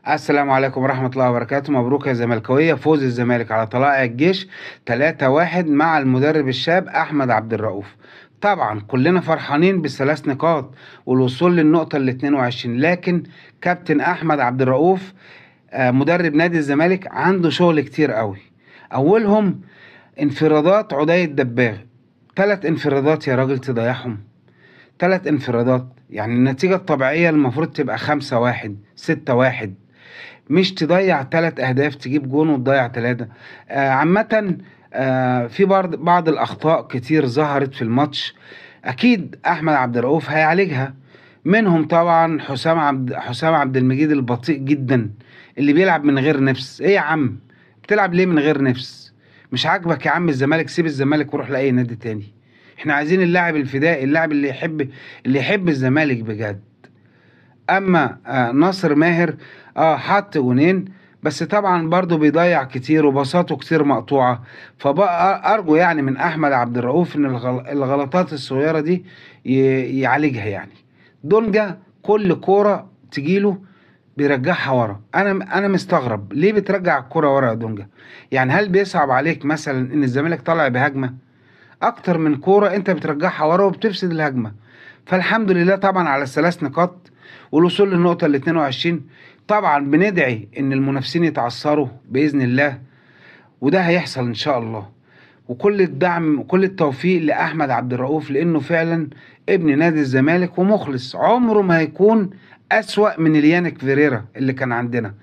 السلام عليكم ورحمة الله وبركاته. مبروك يا زملكاوية، فوز الزمالك على طلائع الجيش 3-1 مع المدرب الشاب أحمد عبد الرؤوف. طبعا كلنا فرحانين بالثلاث نقاط والوصول للنقطة ال 22، لكن كابتن أحمد عبد الرؤوف مدرب نادي الزمالك عنده شغل كتير قوي. أولهم انفرادات عدي الدباغ، 3 انفرادات يا راجل تضيعهم، 3 انفرادات. يعني النتيجة الطبيعية المفروض تبقى 5-1 6-1، مش تضيع 3 أهداف، تجيب جون وتضيع 3. عامة في بعض الأخطاء كتير ظهرت في الماتش، أكيد أحمد عبد الرؤوف هيعالجها. منهم طبعا حسام عبد المجيد البطيء جدا اللي بيلعب من غير نفس. إيه يا عم بتلعب ليه من غير نفس؟ مش عاجبك يا عم الزمالك، سيب الزمالك وروح لأي نادي تاني. احنا عايزين اللاعب الفدائي، اللاعب اللي يحب الزمالك بجد. اما ناصر ماهر حط جونين، بس طبعا برضو بيضيع كتير وبساطة كتير مقطوعة. فبقى ارجو يعني من احمد عبد الرؤوف ان الغلطات الصغيرة دي يعالجها. يعني دونجا كل كورة تجيله بيرجعها ورا. انا مستغرب ليه بترجع الكورة ورا يا دونجا؟ يعني هل بيصعب عليك مثلا ان الزمالك طالع بهجمة اكتر من كورة انت بترجعها ورا وبتفسد الهجمة؟ فالحمد لله طبعا على الثلاث نقاط والوصول للنقطة ال 22. طبعا بندعي ان المنافسين يتعثروا بإذن الله، وده هيحصل ان شاء الله. وكل الدعم وكل التوفيق لأحمد عبد الرؤوف، لأنه فعلا ابن نادي الزمالك ومخلص، عمره ما هيكون أسوأ من اليانك فيريرا اللي كان عندنا.